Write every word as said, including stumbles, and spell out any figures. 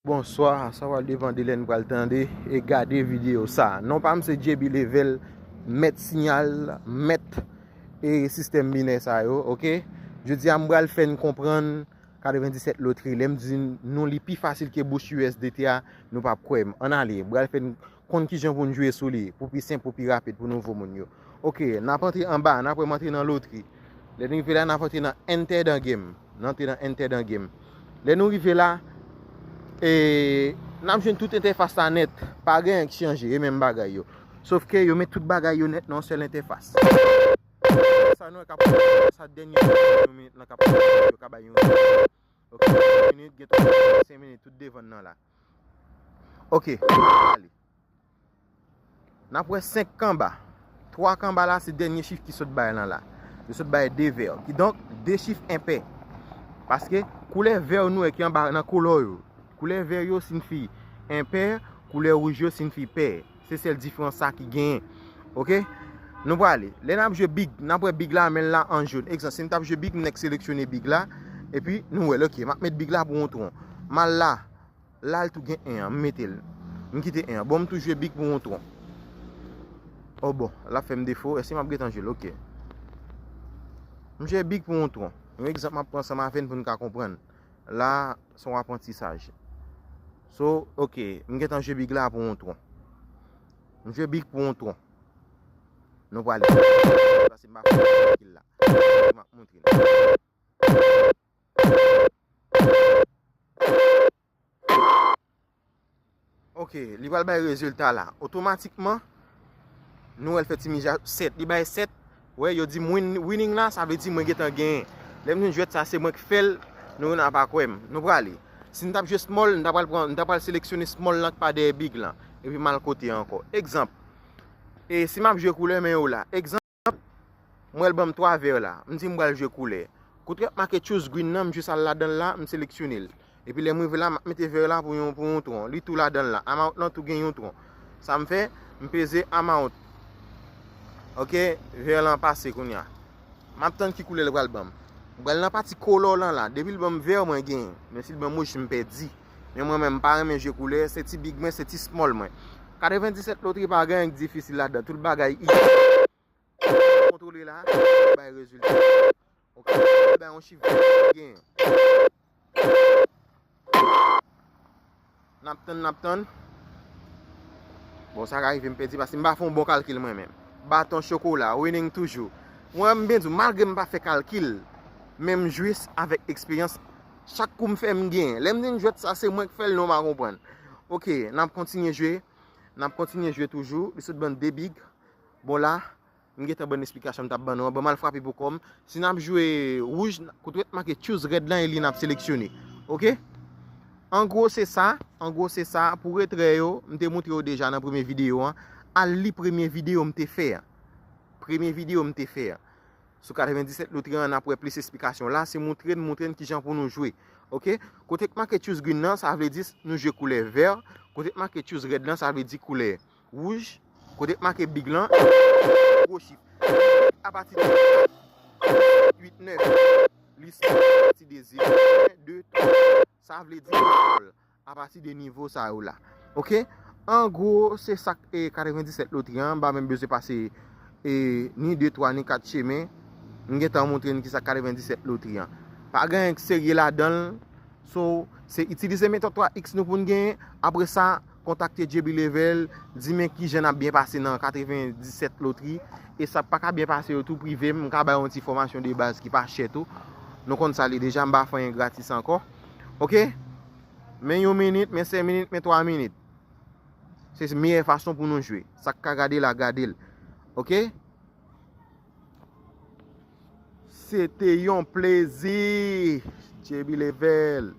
Bonswa, sa pral depann de lè n pral tande e gade videyo sa. Non pa m se J B Level, mèt siyal, mèt e sistèm binè sa yo, oke? Jodi a m pral fè n konprann katrevendisèt Lotri. Lè m di nou li pi fasil ke bouch U S D T a, nou p ap kwè m. Ann ale, m pral fè n konn kijan pou n jwe sou li, pou pi senp, pou pi rapid, pou nouvo moun yo. Oke, n ap antre anba, n ap wè m antre nan lotri. Lè n rive la, n ap antre nan Enter the Game. N antre nan Enter the Game. Lè nou rive la, e, n ap jwenn tout entèfas la nèt. Pa gen anyen ki chanje, e menm bagay yo. Sof ke yo met tout bagay yo nèt nan yon sèl entèfas. Sa nou wè k ap, sa dènye yon minit lan k ap, yo ka bay yon. Oke, minit, gen twa, senk minit, tout devan nan la. Oke, ale. N ap wè senk k anba. Twa k anba la, se dènye chif ki sot bay lan la. Yo sot bay de vè. Kidonk, de chif enpè. Paske koulè vè nou wè ki anba nan kolo yo. Koulè vè yo siyifi enpè, koulè wouj yo siyifi pè. Se sèl diferans sa ki genyen. Oke? Nou prale. Lè n ap jwe big, n ap wè big la, men l la an jòn. Egzanp, si m t ap jwe big, m nèk seleksyone big la. Epi, nou wè l, oke, m ap met big la pou yon tron. M al la. La, l tou gen en an, m mete l. M kite en an. Bon, m tou jwe big pou yon tron. O bon, l ap fè m defo. Èske m ap gentan jwe l? Oke. M jwe big pou yon tron. Yon egzanp m ap pran ansanm avè n pou n ka konprann. La, se yon aprantisaj. So, oke, m gentan jwe big la pou yon tron. M jwe big pou yon tron. Nou prale. Paske m pa fè kalkil la. M ap montre n. Oke, li pral bay rezilta la. Otomatikman, nou wè l fè ti mizaj sèt. Li bay sèt. Wè, yo di m win, winning la, sa vle di mwen gentan genyen. Lè m jwenn jwèt sa, se mwen k fè l. Nou menm n a pa kwè m. Nou prale. Si n t ap jwe small, n ta pral pran, n ta pral seleksyone small lan k pa dèyè big lan. Epi m al kote ankò. Egzanp. E si m ap jwe koulè men yo la. Egzanp. M wè l ban m twa vè la. M di m pral jwe koulè. Kote y ap make choose green nan, m jis al ladan l la, m seleksyone l. Epi lè m rive la, m ap mete vè la pou yon, pou yon tron. Li tou ladan l la. Amount lan tou gen yon tron. Sa m fè, m peze amount. Oke, vè lan pase kounye a. M ap tann ki koulè l pral ban m. M pral nan pati color lan la. Depi l ban m vè, mwen genyen. Men si l ban m wouj, m pèdi. Men mwen menm, m pa renmen jwe koulè. Se ti big mwen, se ti small mwen. Katrevendisèt lotri pa gen anyen k difisil ladan. Tout bagay easy. Kontwole la, bay rezilta. Oke, bay yon chif gen. N ap tann, n ap tann. Bon, sa ka rive m pèdi paske m pa fè yon bon kalkil mwen menm. Baton chokola, winning toujou. Mwen, m byen di w, malgre m pa fè kalkil, men m jwe avèk eksperyans. Chak kou m fè, m genyen. Lè m di n jwèt sa, se mwen k fè l, non, w pa konprann. Oke, n ap kontinye jwe. N ap kontinye jwe toujou. Li sot ban de big. Bon, la, m gentan ban n esplikasyon m t ap ban nou an. Ban m al frape pou kò m. Si n ap jwe wouj, kote w t make choose red lan e li n ap seleksyone. Oke? An gwo, se sa. An gwo, se sa. Pou retrè yo, m te montre yo deja nan premye videyo an. Al li premye videyo m te fè an. Premye videyo m te fè an. Sou katrevendisèt lotri an, n ap wè plis esplikasyon. La, se montre n, montre n kijan pou nou jwe. Oke? Kote k make choose green nan, sa vle di nou jwe koulè vè. Kote k make choose red lan, sa vle di koulè wouj. Kote k make big lan, gwo chif. Apati de uit, nèf, li se apati de zewo, de, twa. Sa vle di apati de nivo sa yo la. Oke? An gwo, se sa k, e, katrevendisèt lotri an. M pa menm bezwen pase, e, ni de, twa, ni kat chemen. M gentan montre n kisa katrevendisèt lotri an. Pa gen anyen k serye ladan l. So, se itilize metòd twa X nou pou n genyen. Apre sa, kontakte J B Level, di men kijan n ap byen pase nan katrevendisèt lotri. E sa pa ka byen pase yo tou, prive m, m ka bay yon ti fòmasyon de baz ki pa chè tou. Nou konn sa li deja, m pa fè anyen gratis ankò. Oke? Men yon minit, men senk minit, men twa minit. Se meyè fason pou nou jwe. Sa k ka gade l a gade l. Oke? Se te yon plezi, J B Level.